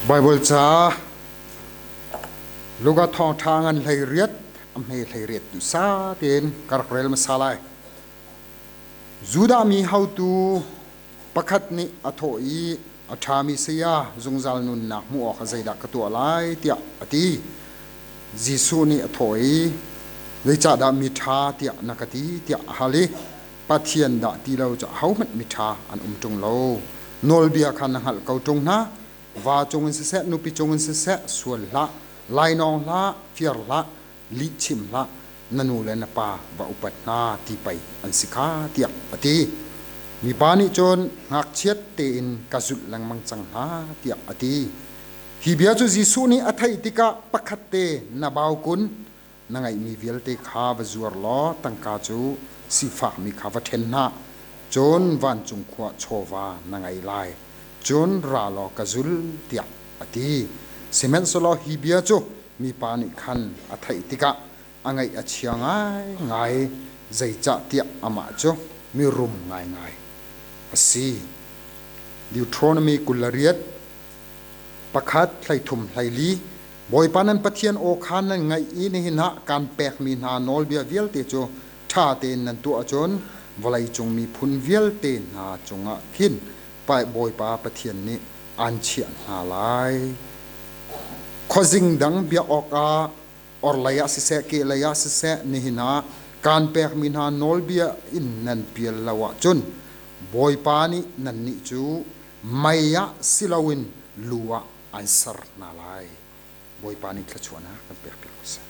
Baibal ca Luka thawngṭha ngan 18 a hme 18 duhsah tein ka rak rel hmasa lai. Judah mi haotu pakhat nih a thawh i a ṭhami saya zungzal nunnak hmuh awkah zeidah ka tuah lai tiah a ti. Jesuh nih a thawh i zeicahdah miṭha tiah na ka ti tiah a hal i Pathian dah ti lo cu ahohmanh miṭha an um ṭung lo. Nawlbia kha na hngalh ko ṭung hna. Va cungin siseh, nupi cungin siseh, sual hlah, lainawng hlah, fir hlah, lihchim hlah, na nu le na pa va upat hna ti pei an si kha tiah a ti. Mipa nih cun ngakchiat tein ka zulh lengmang cang hna tiah a ti. Hi bia cu Jesuh nih a theih tikah pakhat te na bau kun, na ngeihmi vialte kha va zuar law tangka cu sifakmi kha va ṭhen hna. Cun vancung khua chawva na ngei lai. Cun ra law ka zul tiah a ti. Sihmanhsehlaw hi bia cu mipa nih khan a theih tikah a ngaih a chia ngaingai, zeicahtiah amah cu mirum ngaingai a si. Deuteronomy 28, 1 13 24 Bawipa nan Pathian aw kha nan ngaih i nihin ah kaan pekmi hna nawlbia vialte cu ṭha tein nan tuah ahcun vawleicung miphun vialte hna cungah khin Bawipa Pathian nih aan chiah hna lai. Khuazing dang biak awkah orhlei ah siseh, kehlei ah siseh nihin ah kaan pekmi hna nawlbia in nan pial lo ahcun Bawipa nih nannih cu mei ah si loin lu ah an ser hna lai. Bawipa nih thluachuahnak kan pekpiak ko seh.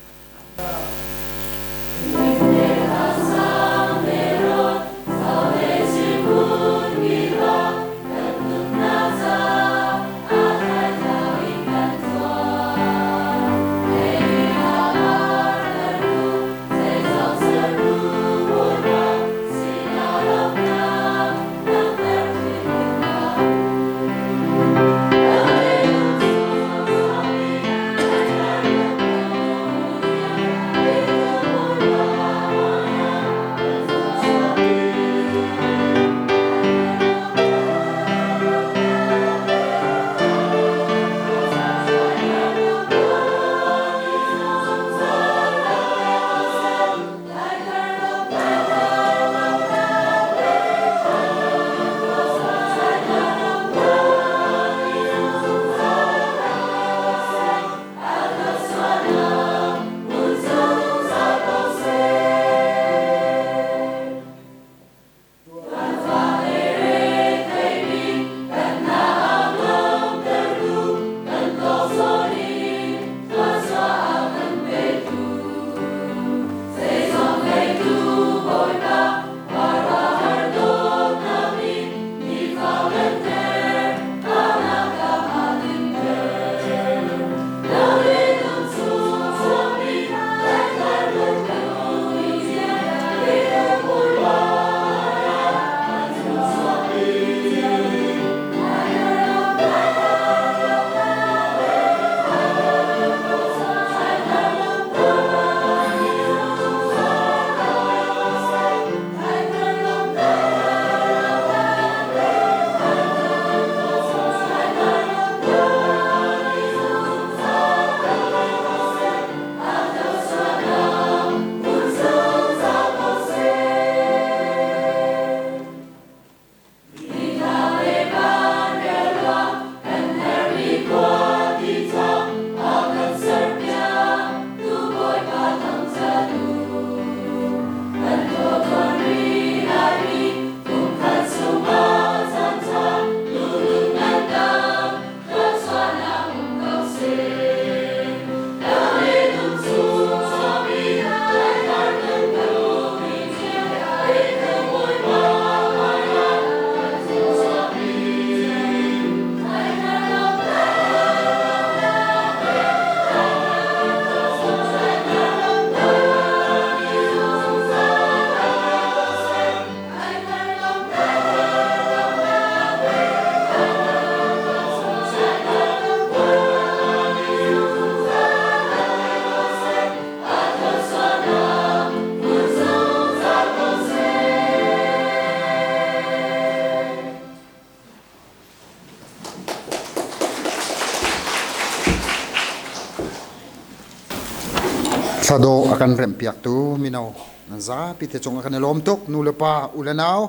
Hladawh a kan remhpiaktu mino nan zapi te cung ah kan i lawm tuk. Nu le pa, u le nau,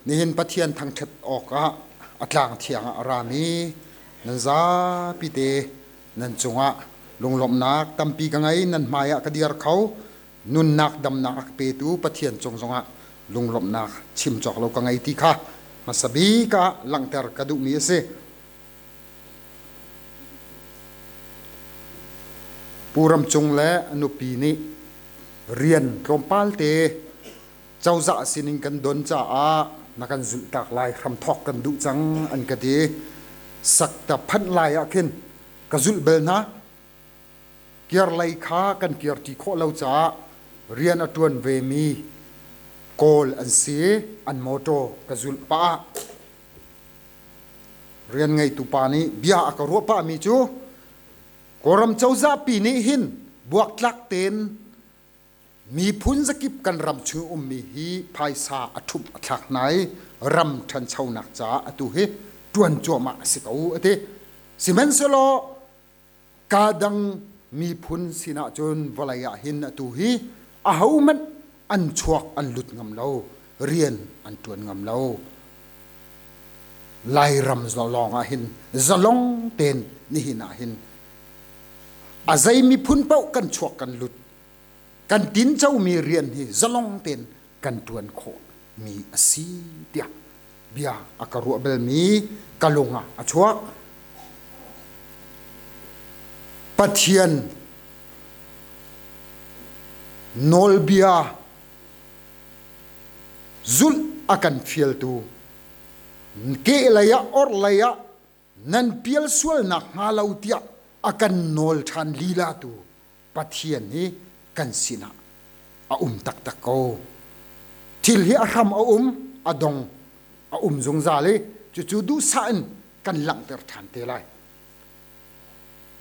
nihin Pathian thangṭhat awkah a tlang thiang ah a rami nan zapi te nan cungah lunglawmhnak tampi ka ngei. Nan hmai ah ka dir kho. Nunnak damnak a ka petu Pathian cung zongah lunglawmhnak chim cawk lo ka ngei ti kha hmasa bik ah langhter ka duhmi a si. Pu Ram Cung le a nupi nih rian tlawmpal te cozah sinin kan don caah na kan zulhtak lai hramthawk kan duh cang an ka ti. Sakta phanh lai ah khin ka zulh bel hna. Kirlei kha kan kirṭi khawh lo caah rian a ṭuan vemi Kawl an si. An mawṭaw ka zulh pah ah Rian ngeitu pa nih bia a ka ruah pahmi cu Kawlram cozah pi nih hin buaktlak tein miphun zakip kan ram chung ummi hi phaisa a ṭhumh a thlak hna i ram ṭhanchonak caah atu hi ṭuan cuahmah a si ko a ti. Sihmanhsehlaw kaa dang miphun sinah cun vawlei ah hin atu hi ahohmanh an chuak an lut ngam lo, rian an ṭuan ngam lo. Lairam lawng ah hin zalong tein nihin ah hin a zei miphun paoh kan chuak kan lut, kan tincomi rian hi zalong tein kan ṭuan khawh mi a si tiah bia a ka ruah belmi ka lung ah a chuak. Pathian nawlbia zulh a kan fialtu kehlei ah orhlei ah nan pial sualnak hnga lo tiah a kan nawl ṭhan lila tu Pathian hi kan sinah a um taktak ko. Thil hi a hram a um, a dong a um zungzal i cucu duhsah in kan langhter ṭhan te lai.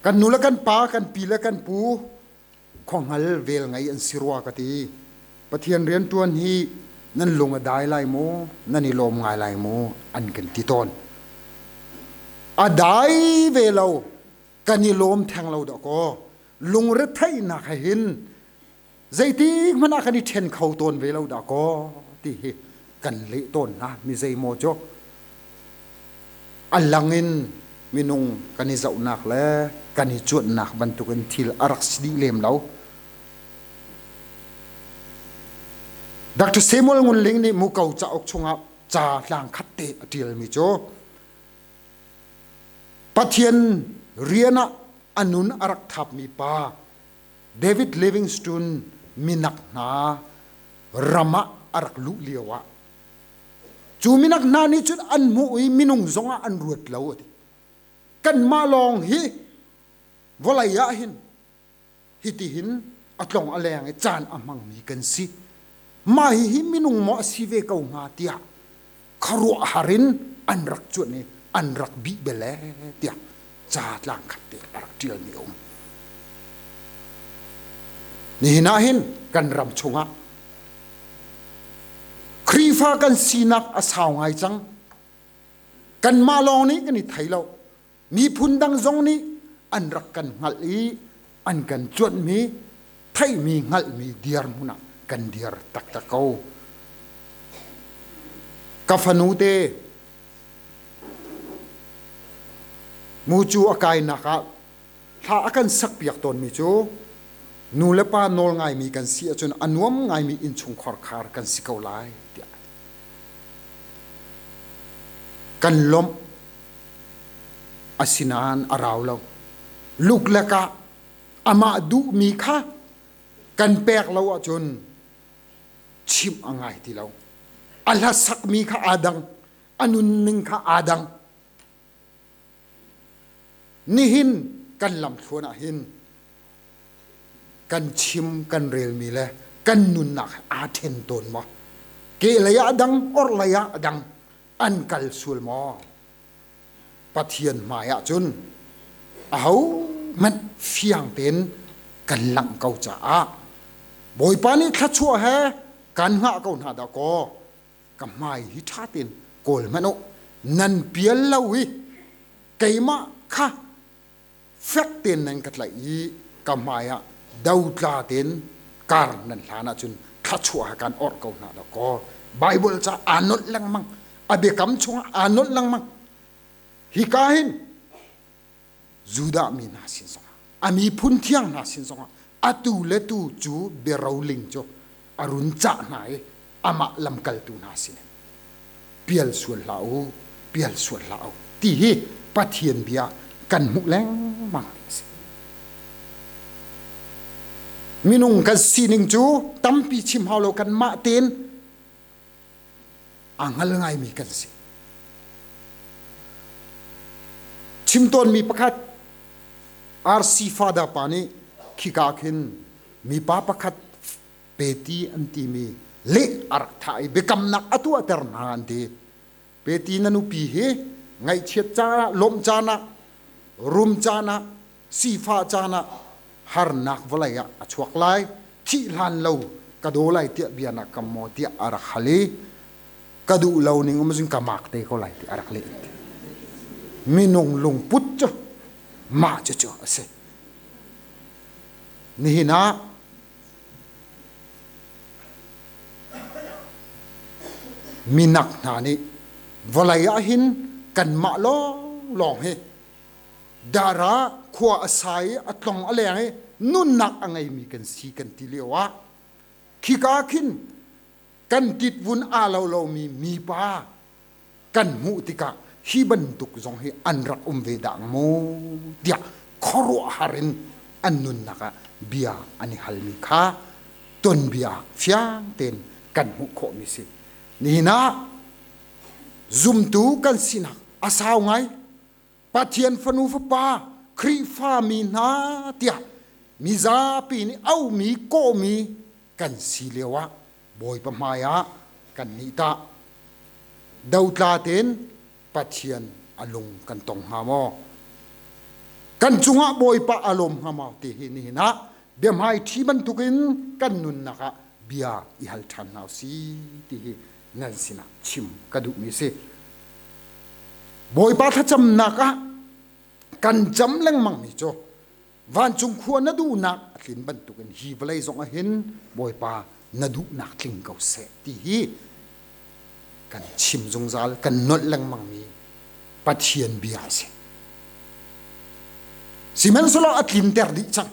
Kan nu le kan pa, kan pi le kan pu khuahngal vel ngei an si rua ka ti. Pathian rianṭuan hi nan lung a dai lai maw, nan i lawm ngai lai maw an kan ti tawn. A dai ve lo, kan i lawm theng lo dah kaw lungretheihnak he hin zeitik hmanh ah kan i ṭhen kho tawn ve lo dah kaw ti hi kan leh tawn hna. Mi zeimaw cu a lang in minung kan i zohnak le kan i cuanhnak bantukin thil a rak si dih lem lo. Dr. Samuel Ngun Ling nih Muko cauk chungah ca tlang khat te a ṭialmi cu Pathian rian ah a nun a rak thapmi pa David Livingstone minak hna ram ah a rak luh lio ah cu minak hna nih cun an hmuh i minung zongah an ruat lo a ti. Kanmah lawng hi vawlei ah hin hitihin a tlong a leng i caan a hmangmi kan si. Mah hihi minung maw a si ve ko hnga tiah khuaruahhar in an rak cuanh i an rak bih bel ee tiah ca tlangkhat te a rak ṭialmi a um. Nihin ah hin kan ram chungah Khrihfa kan sinak a sau ngai cang. Kanmah lawng nih kan i thei lo. Miphun dang zong nih an rak kan hngalh i an kan cuanhmi, theihmi, hngalhmi dirhmun ah kan dir taktak ko. Ka fanu te mucu a kainak ah thla a kan sakpiak tawnmi cu nu le pa nawl ngaimi kan si ahcun a nuam ngaimi innchungkhar khar kan si ko lai tiah kan lawmh. Asinain a rau lo. Luklek ah amah duhmi kha kan pek lo ahcun chimh a ngai ti lo. A hlasakmi kha aa dang, a nunning kha aa dang. Nihin kan lamthluan ah hin kan chim kan relmi le kan nunnak aa ṭhen tawn maw? Kehlei ah a dang, orhlei ah a dang. An kal sual maw? Pathian hmai ah cun ahohmanh fiang tein kan langh ko caah Bawipa nih thluachuah he kan hngah ko hna dah kaw ka hmai hi ṭha tein kawl hmanh u, nan pial lo i keimah kha fek tein nan ka tlaih i ka hmai ah Dotla tein kar nan hlan ahcun thluachuah he kan orh ko hna dawkaw. Bible ca aa nolh lengmang. A biakam chungah aa nolh lengmang. Hika hin Judah mi hna sin zongah a miphun thiang hna sin zongah atu le tu cu biaroling cu a run cah hna i amah lamkaltu hna sinin pial sual hlah u, pial sual hlah u ti hi Pathian bia kan hmuh lengmang mi a si. Minung kan sining cu tampi chim hau lo kanmah tein aa hngal ngaimi kan si. Chim tawnmi pakhat RC Father pa nih khika khin mipa pakhat peti an timi leh a rak thah i biakamnak a tuahter hna an ti. Peti na nupi hi ngaihchiat caan ah, lawmh caan ah, rum caan ah, sifah caan ah harnak vawlei ah a chuak lai, thih hlan lo ka daw lai tiah bia na kam maw tiah a rak hal i ka duh lo ning um cun ka mak te ko lai ti a rak leh. Minung lungput cu mah cucu a si. Nihin ah minak hna nih vawlei ah hin kanmah lawnglawng hi dara khua a sa i a tlong a leng i nunnak a ngeimi kan si kan ti lio ah khika khin kan titvun aa lo lomi mipa kan hmuh tikah hi bantuk zong hi an rak um ve dah maw tiah khuaruahhar in an nunnak ah bia an i halmi kha tonbia fiang tein kan hmuh khawhmi si. Nihin ah zumtu kan sinak a sau ngai. Pathian fanu fapa Khrihfa mi hna tiah mizapi nih aumi kawhmi kan si lio ah Bawipa hmai ah kan nih tah dotla tein Pathian a lung kan tong hnga maw? Kan cungah Bawipa a lawm hnga maw ti hi nihin ah biahmai ṭhi bantukin kan nunnak ah bia i hal ṭhan hna si ti hi nan sinah chim ka duhmi si. Bawipa thlacamnak ah kan cam lengmangmi cu vancung khua na duhnak a tlin bantukin hi vawlei zong ah hin Bawipa na duhnak tling ko seh ti hi kan chim zungzal kan nolh lengmangmi Pathian bia a si. Sihmanhsehlaw a tlinter dih cang.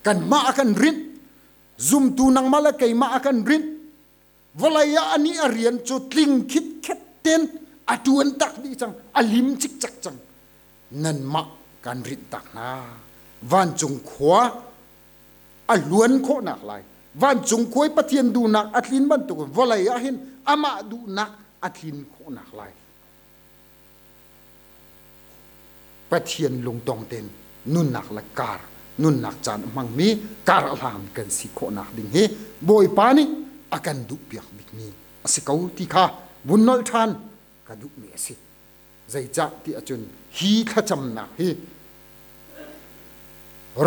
Kanmah a kan rinh. Zumtu nangmah le keimah a kan rinh. Vawlei ah anih a rian cu tling khitkhet ten a ṭuan tak dih cang, a lim cikcek cang. Nanmah kan rinh tak hna. Vancung khua a luan khawhnak lai. Vancung khua i Pathian duhnak a tlin bantuk vawlei ah hin amah duhnak a tlin khawhnak lai. Pathian lungtong tein nunnak le kar nunnak caan a hmangmi kar a hlang kan si khawhnak ding hi Bawipa nih a kan duhpiak bikmi a si ko ti kha vun nolh ṭhan ka duhmi a si. Zeicah ti ahcun hi thlacamnak hi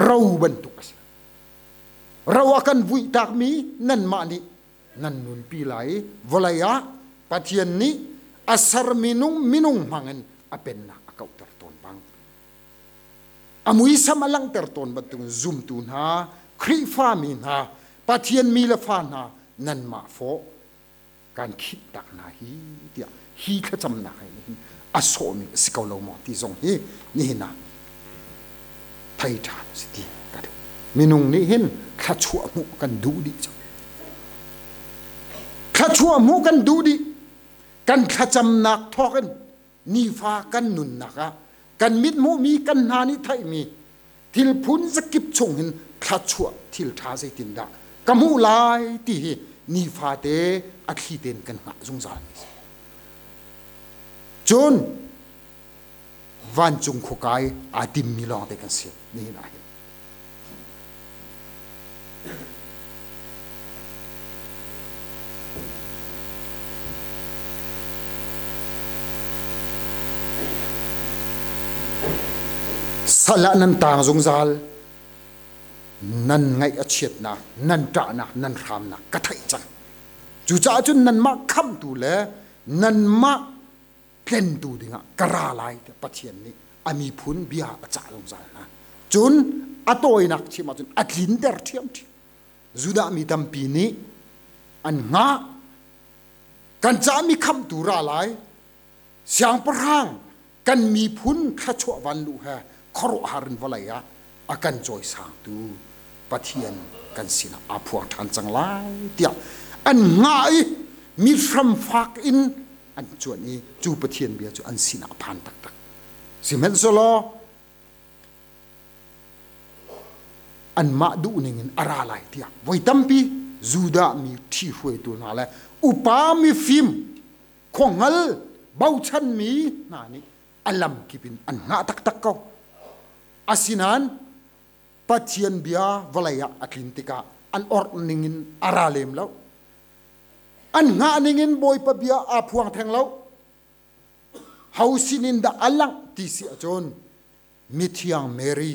ro bantuk a si. Ro a kan vuihtakmi nanmah nih nan nunpi lai i vawlei ah Pathian nih a ser minung minung hmangin a pennak a kauhter tawn bang a muisam a langhter tawn bantukin zumtu hna Khrihfami hna Pathian mi le fa hna nanmah fawh kan khinh tak hna hi tiah hi thlacamnak he nihin a sawhmi a si ko lo maw ti zong hi nihin ah thei ṭhan a si ti ka duh. Minung nih hin thluachuah hmuh kan duh dih cang. Thluachuah hmuh kan duh dih. Kan thlacamnak thawk in nifa kan nunnak ah kan mit hmuhmi kan hna nih theihmi thil phun zakip chung hin thluachuah thil ṭha zeitindah ka hmuh lai ti hi nifate a thli tein kan hngah zungzal mi si. Cun vancung khuakai aa timmi lawngte kan si nihin ah hin. Sal ah nan taang zungzal, nan ngaih a chiatnak, nan ṭahnak, nan hramnak ka theih cang. Cucaah cun nanmah khamhtu le nanmah tlentu dingah ka ra lai tiah Pathian nih a miphun bia a cah zungzal hna. Cun a tawinak chim ahcun a tlinter ṭhiamṭhiam. Judah mi tampi nih an hngah. Kan caah mi khamhtu ra lai. Siangpahrang kan miphun thluachuah vanluh he khuaruahhar in vawlei ah a kan cawisangtu Pathian kan sinah aa phuang ṭhan cang lai tiah an hngah i mi hramfak in an cuanh i cu Pathian bia cu an sinah a phan taktak. Sihmanhsehlaw anmah duhning in a ra lai tiah voi tampi Judah mi ṭhihruaitu hna le upa mifim khuahngal bochanmi hna nih a lamkip in an hngah taktak ko. Asinain Pathian bia vawlei ah a tlin tikah an orh ningin a ra lem lo. An hngah ningin Bawipa bia aa phuang theng lo. Ho sinin dah a langh ti si ahcun mithiang Mary,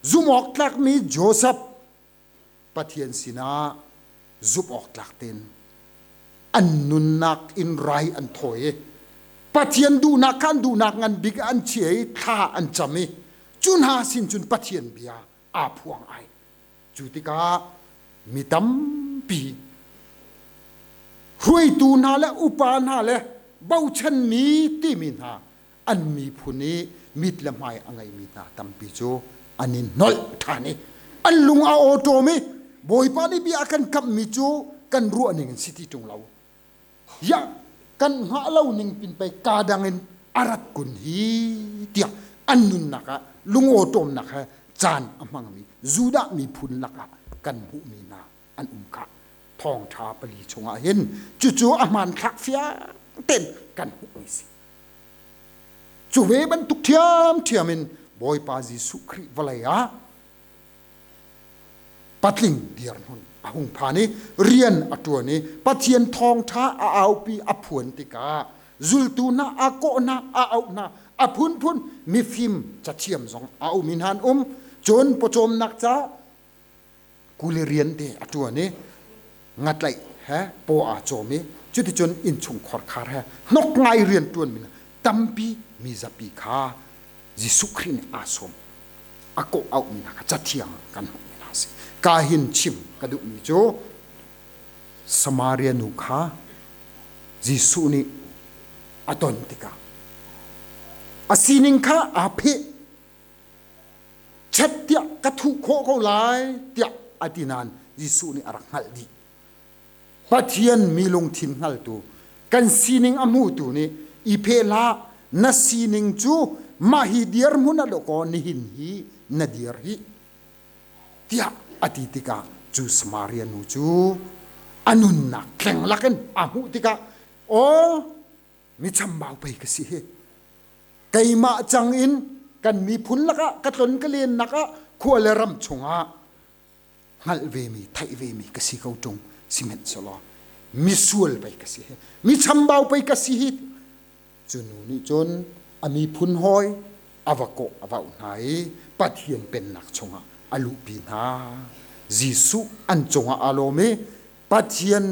zumhawk tlakmi Joseph, Pathian sinah zumh awk tlak tein an nunnak in rai an thawi i Pathian duhnak kha an duhnak ngan bik an chia i thla an cam i cu hna sin cun Pathian bia aa phuang ai. Cu tikah mi tampi hruaitu hna le upa hna le bochanmi timi hna an miphun i mit le hmai a ngeimi hna tampi cu an i nolh ṭhan i an lung a awṭawm i Bawipa nih bia a kan kamhmi cu kan ruah ning in si ti ṭung lo. Ya kan hngah lo ning pin pei ka dang in a rat kun hi tiah an nunnak ah lungawṭawmnak he caan a hmangmi Judah miphun lakah kan hmuhmi hna an um kha thawngṭha pali chungah hin cucu a hmanthlak fiang tein kan hmuhmi si. Cu ve bantuk ṭhiamṭhiam in Bawipa Jesuh Khrih vawlei ah patling dirhmun a hung phan i rian a ṭuan i Pathian thawngṭha a aupi a phuan tikah zultu hna a kawh hna a auh hna a phunphun mifim cathiam zong a um i hna an um cun pawcawmnak ca kuli rian te a ṭuan i ngatlaih he paw aa cawm i cuticun innchung khorkhar he hnok ngai rian ṭuanmi tampi mi zapi kha Jesuh Khrih nih aa sawm a kawh auhmi hna kha cathiang kan hmuhmi hna a si. Ka hin chim ka duhmi cu Samaria nu kha Jesuh nih a ton tikah a sining kha aa pheh chet tiah ka thuh khawh ko lai tiah a ti nain Jesuh nih a rak hngalh dih. Pathian mi lungthin hngaltu kan sining a hmutu nih i pheh hlah na sining cu mah hi dirhmun a dawkaw nihin hi na dir hi tiah a ti tikah cu Samaria nu cu a nunnak tleng lakin a hmuh tikah aw mi chambau pei ka si hi keimah cang in kan miphun lakah ka tlon ka lennak ah khua le ram chungah hngalh vemi theih vemi ka si ko ṭung sihmanhsehlaw misual pei ka si hi mi chambau pei ka si hi cu nu nih cun a miphun hawi a va kawh a vauh hna i Pathian pennak chungah a luhpi hna Jesuh an cungah aa lawm i Pathian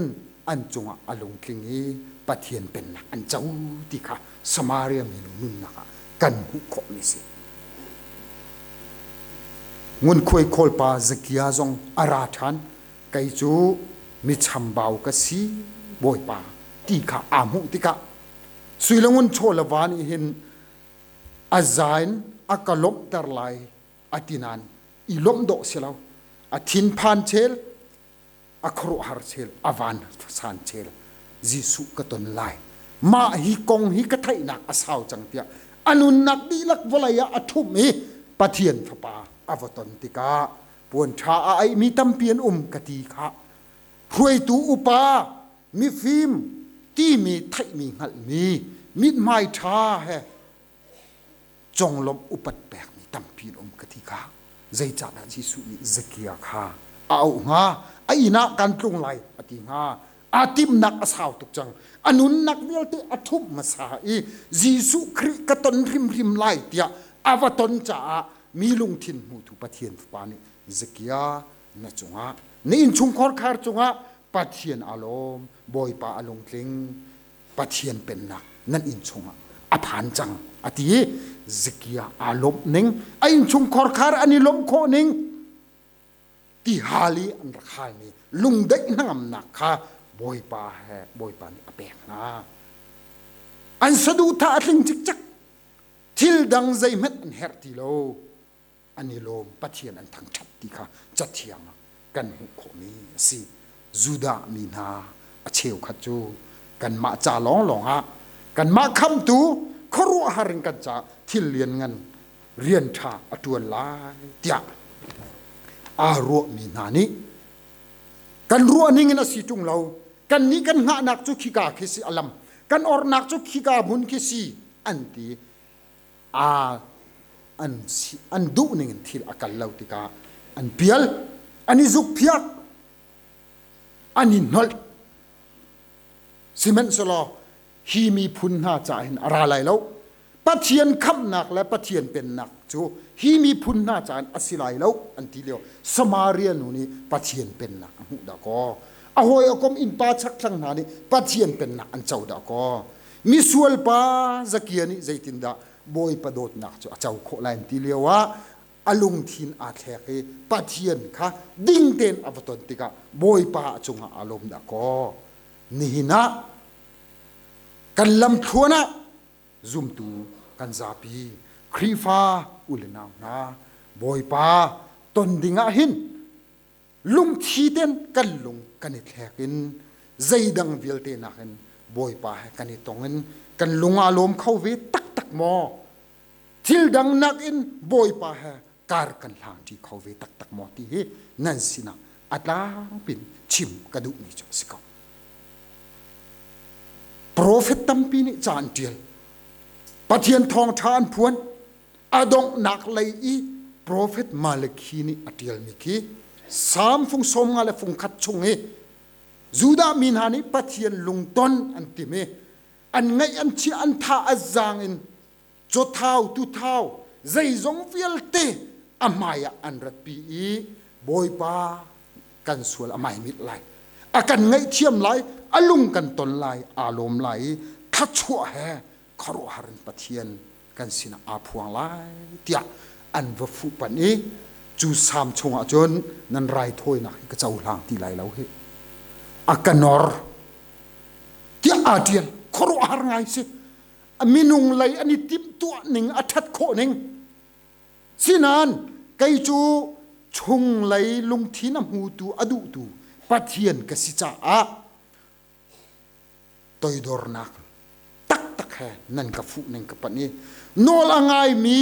an cungah a lungtling i Pathian pennak an co ti kha Samaria minu nunnak ah kan hmuh khawhmi si. Ngunkhuai khawlpa Zakia zong a ra ṭhan. Kei cu mi chambau ka si, Bawipa ti kha aa hmuh tikah sui le ngun chaw le va nih hin a za in a ka lawmhter lai a ti nain i lawmh dawh si lo. A thinphan chel, a khuaruahhar chel a van san chel Jesuh ka ton lai mah hi kong hi ka theihnak a sau cang tiah a nunnak dihlak vawlei ah a ṭhumh i Pathian fapa a va ton tikah puan ṭha a aihmi tampi an um ka ti kha hruaitu upa mifim timi theihmi hngalhmi mithmai ṭha he conglawmh upat pekmi tampi an um ka ti kha zeicahdah Jesuh nih Zakia kha a auh hnga a inn ah kan tlung lai a ti hnga aa timhnak a sau tuk cang a nunnak vialte a ṭhumh hmasa i Jesuh Khrih ka ton hrimhrim lai tiah a va ton caah mi lungthin hmutu Pathian Fapa nih Zakia na cungah na innchungkhar khar cungah Pathian aa lawm Bawipa a lungtling Pathian pennak nan inn chungah a phan cang a ti i. Zikia aa lawmh ning, a innchungkhar khar an i lawmh khawh ning, ti hal i an rak halmi lungdaih hnangamnak kha Bawipa he Bawipa nih a pek hna. An saduhthah a tling cikcek. Thil dang zeihmanh an herh ti lo. An i lawm, Pathian an thangṭhat ti kha Cathiang ah kan hmuh khawhmi a si. Judah mi hna a cheukhat cu kanmah ca lawnglawng ah kanmah khamtu khuaruahhar in kan caah thil lianngan rian ṭha a ṭuan lai tiah aa ruahmi hna nih kan ruah ning in a si ṭung lo. Kannih kan hngahnak cu khika khi si a lam, kan ornak cu khika hmun khi si an ti. Aa an si an duh ning in thil a kal lo tikah an pial, an i zukphiak, an i hnolh. Sihmanhsehlaw hi miphun hna caah hin a ra lai lo. Pathian khamhnak le Pathian pennak cu hi miphun hna caah a si lai lo an ti lio Samaria nu nih Pathian pennak a hmuh dah kaw a hawi a kom innpa chakthlang hna nih Pathian pennak an co dah kaw misual pa Zakia nih zeitindah Bawipa dawtnak cu a co khawh lai an ti lio ah a lungthin aa thlek i Pathian kha ding tein a va ton tikah Bawipa a cungah aa lawm dah kaw nihin ah kan lamthluan ah zumtu kan zapi Khrihfa u le nau hna Bawipa ton ding ah hin lungthi ten kan lung kan i thlek in zeidang vialte nakin Bawipa he kan i tong in kan lung aa lawm kho ve taktak maw? Thil dang nakin Bawipa he kar kan hlang ṭi kho ve taktak maw ti hi nan sinah a tlangpin chim ka duhmi cu a si ko. Profet tampi nih ca an ṭial. Pathian thawngṭha an phuan. A donghnak lei i profet Malakhi nih a ṭialmi khi Salm fung 50 le fung khat chung i Judah mi hna nih Pathian lungton an tim i an ngaih an chiah an tha a zaang in cawthau tuthau zeizong vialte a hmai ah an ratpi i Bawipa kan sual a maimilh lai a kan ngaihthiam lai a lung kan ton lai aa lawm lai i thluachuah he khuaruahhar in Pathian kan sinah aa phuang lai tiah an va fuhpanh i cu sam chungah cun nan raithawinak hi ka cohlang ti lai lo hi a ka nor tiah aa ṭial. Khuaruahhar ngai si. Minung lei an i timhtuah ning a ṭhat khawh ning. Sinain kei cu chunglei lungthin a hmutu a duhtu Pathian ka si caah toidornak taktak he nan ka fuh nan ka panh i nawl a ngaimi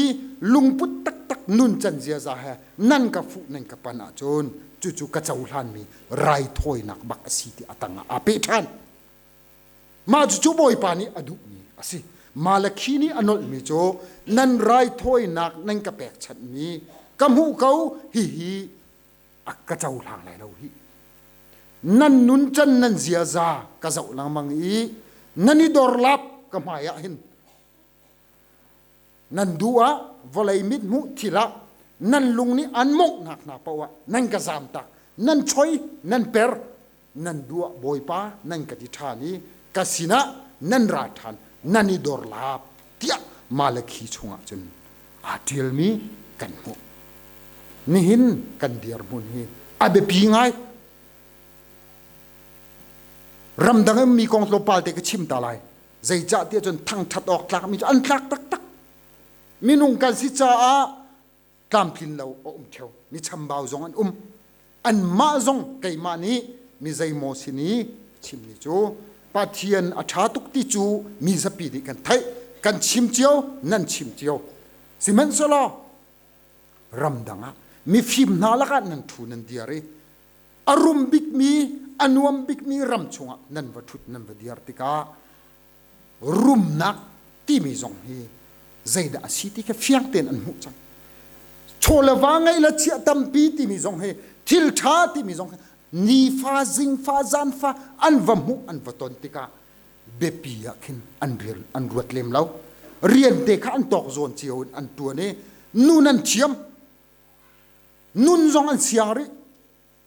lungput taktak nuncan ziaza he nan ka fuh nan ka panh ahcun cucu ka cohlanmi raithawinak bak a si ti a tangah aa peh ṭhan. Mah cucu Bawipa nih a duhmi a si. Malakhi nih a nolhmi cu nan raithawinak nan ka pekchanhmi ka hmuh ko, hihi a ka cohlang lai lo hi. Nan nuncan nan ziaza ka zoh lengmang i nan i dorlap ka hmai ah hin nan duh ah vawlei mithmuh thil ah nan lung nih an monghnak hna paoh ah nan ka zamtak nan choi nan per nan duah Bawipa nan ka ti ṭhan i ka sinah nan ra ṭhan nan i dor lap tiah Malakhi chungah cun aa ṭialmi kan hmuh. Nihin kan dirhmun hi a biapi ngai. Ramdang in mi kong tlawmpal te ka chim ta lai. Zeicah tiah cun thangṭhat awk tlakmi cu an tlak taktak. Minung kan si caah tlamtlin lo a um theo. Mi chambau zong an um. Anmah zong keimah nih mi zeimaw sin i chimmi cu Pathian a ṭha tuk ti cu mi zapi nih kan theih, kan chim cio, nan chim cio. Sihmanhsehlaw ramdang ah mifim hna lakah nan ṭhu nan diar i a rum bikmi, a nuam bikmi ram chungah nan va ṭhut nan va diar tikah rumnak timi zong hi zeidah a si ti kha fiang tein an hmuh cang. Chaw le va ngeih le chiah tampi timi zong hi thil ṭha timi zong hi nifa zingfa zanfa an va hmuh an va ton tikah biapi ah khin an rian an ruat lem lo. Rian te kha an tawk zawn cio in an ṭuan i nun an thiam. Nun zong an siang rih.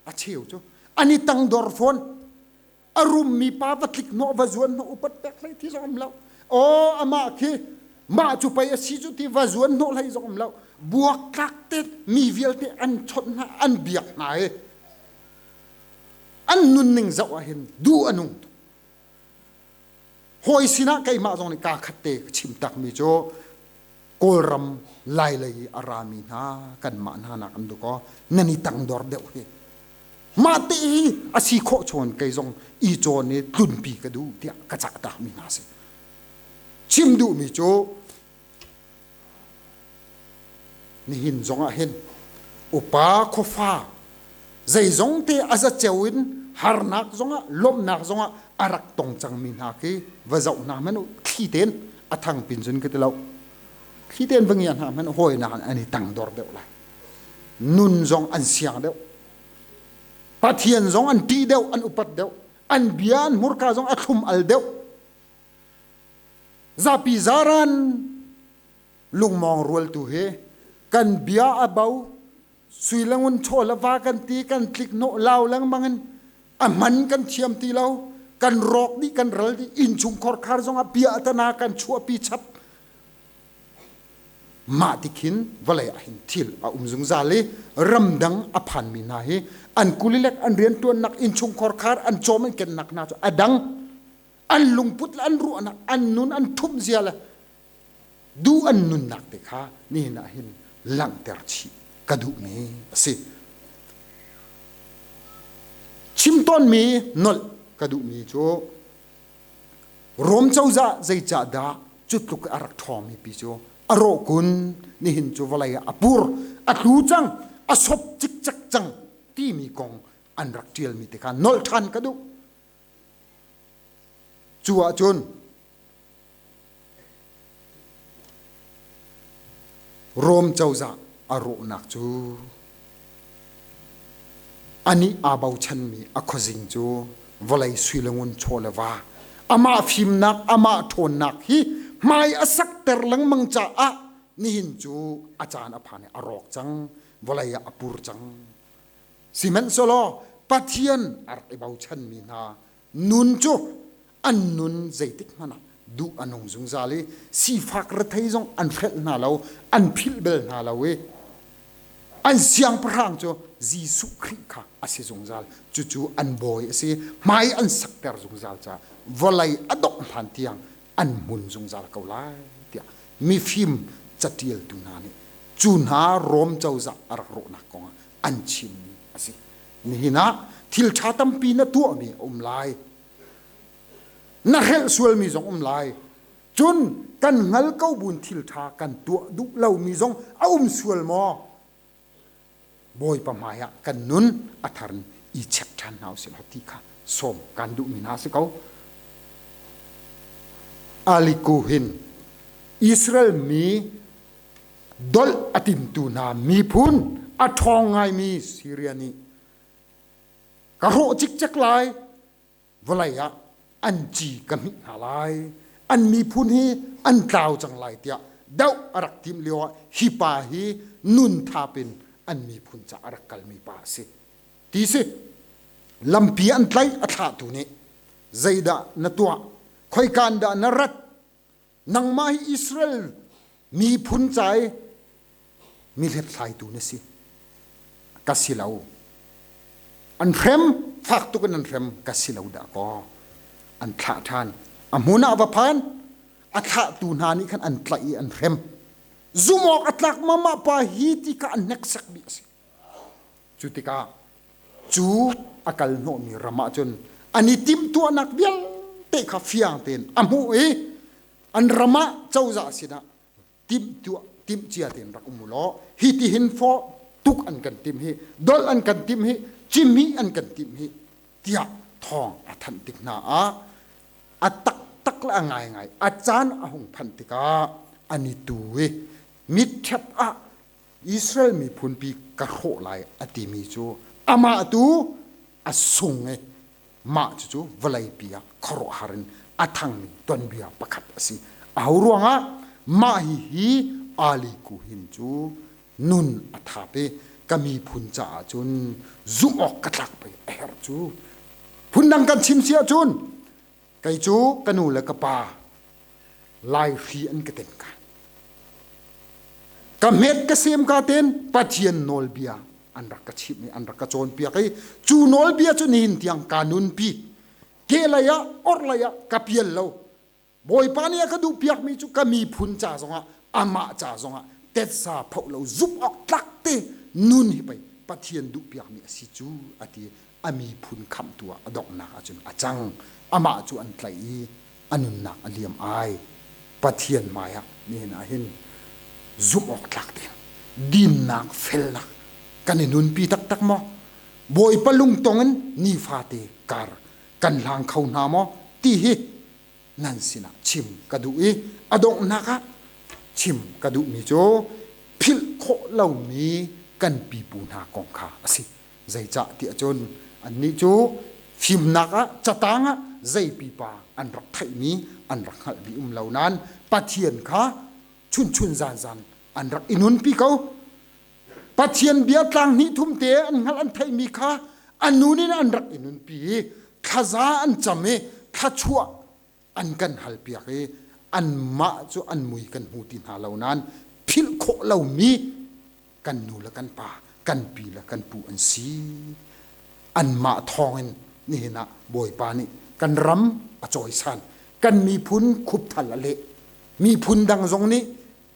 A cheu cu an i tangdor fawn. A rummi pa va tlik hnawh va zuan hnawh upat pek hlei thi zong um lo. Aw amah khi Mah cu pei a si cu ti va zuan hnawh hlei zong um lo. Buaktlak te mi vialte an chawnh hna, an biak hna i an nunning zoh ah hin duh a nung tuk. Hawi sinah keimah zong nih kaa khat te ka chim takmi cu Kawlram Lailei i a rami hna kanmah hna nak an duk aw nan i tangdor deuh hi. Mah te hi a si khawh chawn kei zong i cawn i tlunpi ka duh tiah ka cah takmi hna si. Chim duhmi cu nihin zong ah hin upa khuafa zeizong te a zaceo in harnak zongah lawmhnak zongah a rak tong cangmi hna khi va zoh hna hmanh u thli ten a thang pin cun ka ti lo thli ten va ngia hna hmanh hawinak an i tangdor deuh lai nun zong an siang deuh Pathian zong an ṭih deuh an upat deuh an bia an hmurka zong a thlum al deuh Zapi zaran lungmawng rualtu hi kan bia a bo sui le ngun chaw le va kan ti kan tlik hnawh lau lengmang in a hman kan thiam ti lo kan rawk dih kan ral dih innchung khorkhar zong ah bia tana kan chuahpi chap mah ti khin vawlei ah hin thil a um zungzal i ramdang a phanmi hna hi an kulilek an riantuannak innchung khorkhar an cawm an kennak hna cu a dang an lungput le an ruahnak an nun an thumh zia le duh an nunnak te kha nihin ah hin langhter chih ka duhmi a si. Chim tawnmi nolh ka duhmi cu Rom cozah zeicahdah cu tluk a rak ṭhawngmi pi cu a rawh kun nihin cu vawlei ah a pur a tlu cang a sop cikcek cang timi kong an rak ṭialmi te kha nolh ṭhan ka duh. Cu ahcun Rom cozah a rawhnak cu anih aa bochanmi a khuazing cu vawlei sui le ngun chaw le va amah fimnak amah ṭhawnnak hi hmai a sakter lengmang caah nihin cu a caan a phan i a rawk cang vawlei ah a pur cang. Sihmanhsehlaw Pathian a rak i bochanmi hna nun cu an nun zeitik hmanh ah duh a nung zungzal i sifak rethei zong an hrelh hna lo, an philh bel hna lo i an siangpahrang cu Jesuh Khrih kha a si zungzal. Cucu an bawi a si. Hmai an sakter zungzal caah vawlei a dongh hlan tiang an hmun zungzal ko lai tiah mifim catialtu hna nih cu hna Rom cozah a rak rawhnak kongah an chimmi a si. Nihin ah thil ṭha tampi na tuahmi a um lai. Na hrelh sualmi zong um lai. Cun kan hngal ko buin thil ṭha kan tuah duh lomi zong a um sual maw? Bawipa hmaiah kan nun a thar in i check ṭhan hna usih law ti kha sawm kan duhmi hna a si ko. Aliku hin Israel mi dolh a timtu hna miphun a ṭhawng ngaimi Syria nih ka hrawh cikcek lai vawlei ah an ci ka hmih hna lai an miphun hi an tlau cang lai tiah doh a rak timh lio ah hi pa hi nun thap in an miphun ca a rak kalmi pa a si ti si lampi an tlaih a thlahtu nih zeidah na tuah khoikaan dah na rat Nangmah hi Israel miphun ca i mi hlethlaitu na si. Ka si lo. An hrem, fak tuk in an hrem, ka si lo dah kaw. An thlah ṭhan. A hmun ah va phan, a thlahtu hna nih khan an tlaih i an hrem. Zumh awk a tlak mama pa hi ti kha an hneksak dih a si. Cu tikah cu a kal hnawhmi ram ah cun an i timhtuahnak vialte kha fiang tein a hmuh i an ram ah cozah sinah timhtuah timhcia tein rak um u law hi ti hin fawh tuk an kan timh hi dolh an kan timh hi cihmih an kan timh hi tiah thawng a thanh tik hna ah a taktak le a ngaingai a caan a hung phanh tikah an i tu i mitṭhep ah Israel miphunpi ka hrawh lai a timi cu amah tu a sung i mah cucu vawleipi ah khuaruahhar in a thangmi tuanbia pakhat a si. Aho ruangah mah hihi Ali Kuhin cu nun a thap i ka miphun caah cun zumh awk ka tlak pei a herh cu. Phundang kan chim si ahcun kei cu ka nu le ka pa Laihri an ka ten kai. Ka hmet ka sem ka ten Pathian nawlbia an rak ka chimh i an rak ka cawnpiak i cu nawlbia cu nihin tiang ka nunpi. Kehlei ah orhlei ah ka pial lo. Bawipa nih a ka duhpiakmi cu ka miphun ca zongah amah ca zongah tetsa phoh lo zumh awk tlak te nun hi pei Pathian duhpiakmi a si cu a ti. A miphun khamhtu ah a donghnak ahcun a cang. Amah cu an tlaih i a nunnak a liam ai. Pathian hmaiah nihin ah hin zumh awk tlak ding dinnak felnak kan i nunpi taktak maw? Bawipa lungtong in nifate kar kan hlang kho hna maw ti hi nan sinah chim ka duh i a donghnak ah chim ka duhmi cu philh khawh lomi kan pipu hna kong kha a si. Zeicah tiah cun annih cu fimnak ah catang ah zei pipa an rak theihmi an rak hngalhmi um lo nain Pathian kha chunchun zanzan an rak i nunpi ko. Pathian bia tlang hnih thum te an hngalh an theihmi kha an nun in an rak i nunpi i thlaza an cam i thlachuah an kan halpiak i anmah cu an mui kan hmu ti hna lo nain philh khawh lomi kan nu le kan pa kan pi le kan pu an si. Anmah thawngin nihin ah Bawipa nih kan ram a cawisan kan miphun khupthal a leh miphun dang zong nih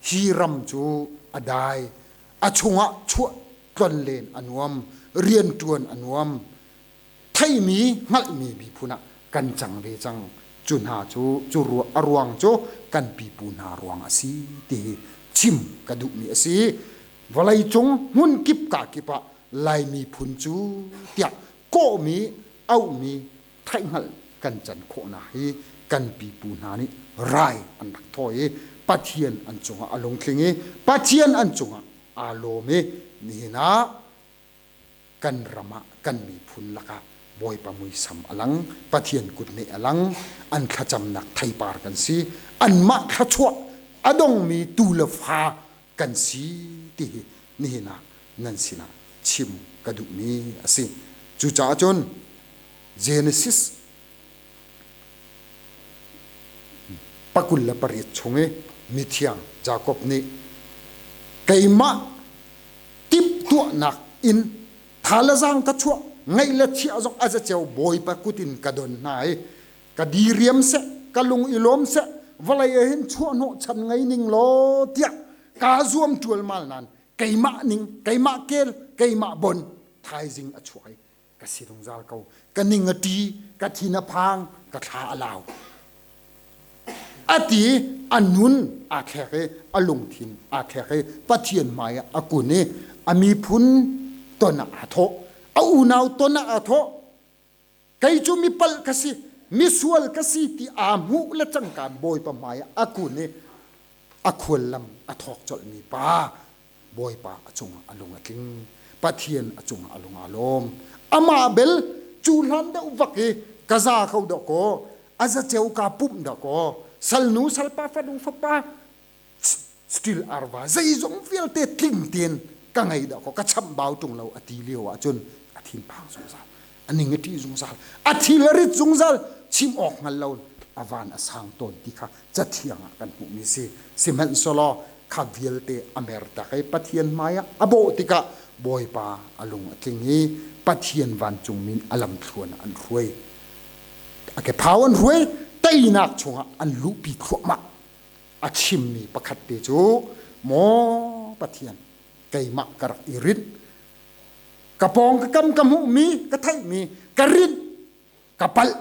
hi ram cu a dai a chungah chuah tlonlen a nuam rianṭuan a nuam theimi hngalhmi miphun ah kan cang ve cang cu hna cu cu a ruang cu kan pipu hna ruang a si ti hi chim ka duhmi a si vawleicung hmun kip ka kip ah Lai miphun cu tiah kawhmi auhmi theihhngalh kan can khawhnak hi kan pipu hna nih rai an rak thawi i Pathian an cungah a lungtling i Pathian an cungah aa lawm i nihin ah kan ram ah kan miphun lakah Bawipa muisam a lang Pathian kutneh a lang an thlacamnak theipar kan si anmah thluachuah a dongmi tu le fa kan si ti hi nihin ah nan sinah chim ka duhmi a si. Cucaah cun Genesis 28 chung i mithiang Jakob nih keimah timhtuahnak in tha le zaang ka chuah ngaih le chiah zong a zaceo Bawipa kut in ka don hna i ka diriam seh ka lung i lawm seh vawlei ah hin chuahhnawh chan ngei ning law tiah kaa zuam ṭualmal nain keimah ning keimah kel keimah bon thaizing a chuak i ka si zungzal ko ka ning a ṭi ka thin a phang ka thla a lau a ti a nun aa thlek i a lungthin aa thlek i Pathian hmai ah a kun i a miphun ton ah aa thawh a unau ton ah aa thawh Kei cu mi palh ka si, misual ka si ti aa hmuh le cangka Bawipa hmai ah a kun i a khuallam a thawk colhmi pa Bawipa a cungah a lung a tling. Pathian a cungah a lung aa lawm. Amah bel cu hlan deuh vak i ka za ko dah kaw, a zaceu kaa pumh dah kaw, salnu salpa fanu fapa still arva zeizong vialte tling tein ka ngei dah kaw ka chamhbau ṭung lo a ti lio ahcun a thinphang zungzal a ning a ṭih zungzal a thil a rit zungzal chim awk hngal lo a van a sang tawn ti kha cathiang ah kan hmuhmi si sihmanhsehlaw kha vialte a mer tak i Pathian hmai ah a bawh tikah Bawipa a lung a tling i Pathian vancung min a lamthluan ah an hruai a kephau an hruai teinak chungah an luhpi thluahmah a chimmi pakhat te cu maw Pathian keimah ka rak i rinh ka pawng ka kam ka hmuhmi ka theihmi ka rinh ka palh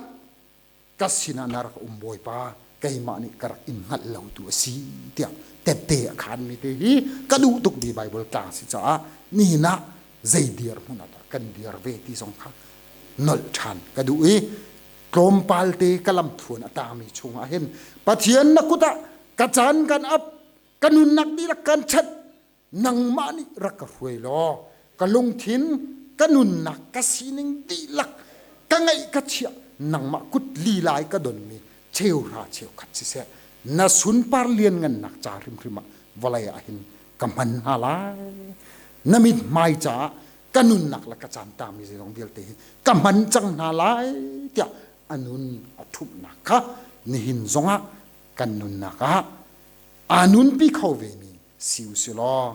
ka sinah na rak um Bawipa keimah nih ka rak in hngalh lo tu a si tiah tette a khanmi te hi ka duh tukmi Bible tlang si caah nihin ah zei dir hmun ah dah kan dir ve ti zong kha nolh ṭhan ka duh i tlawmpal te ka lamthluan a tangmi chungah hin Pathian na kut ah ka caan kan ap ka nunnak dihlak kan chanh nangmah nih rak ka hruai law ka lungthin ka nunnak ka sining dihlak ka ngeih ka chiah nangmah kut lila i ka donmi cheuhra cheukhat siseh na sunpar lianngannak ca hrimhrim ah vawlei ah hin ka hman hna lai na mithmai caah ka nunnak le ka caan tangmi zeizong vialte hi ka hman cang hna lai tiah a nun a ṭhumhnak kha nihin zongah kan nunnak ah aa nunpi kho vemi Si u si law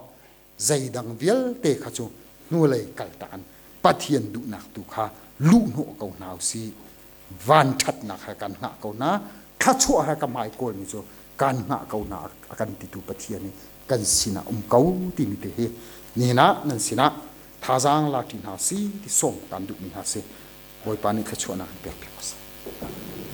zeidang vialte kha cu hnulei kaltak in Pathian duhnak tu kha luhhnawh ko hna u sih. Vanṭhatnak he kan hngah ko hna. Thluachuah he ka hmai kawlmi cu kan hngah ko hna a kan titu Pathian hi kan sinah um ko timi te hi nihin ah nan sinah thazaang la ṭi hna si ti sawm kan duhmi hna si. Bawipa nih thluachuahnak in pek piak ko seh.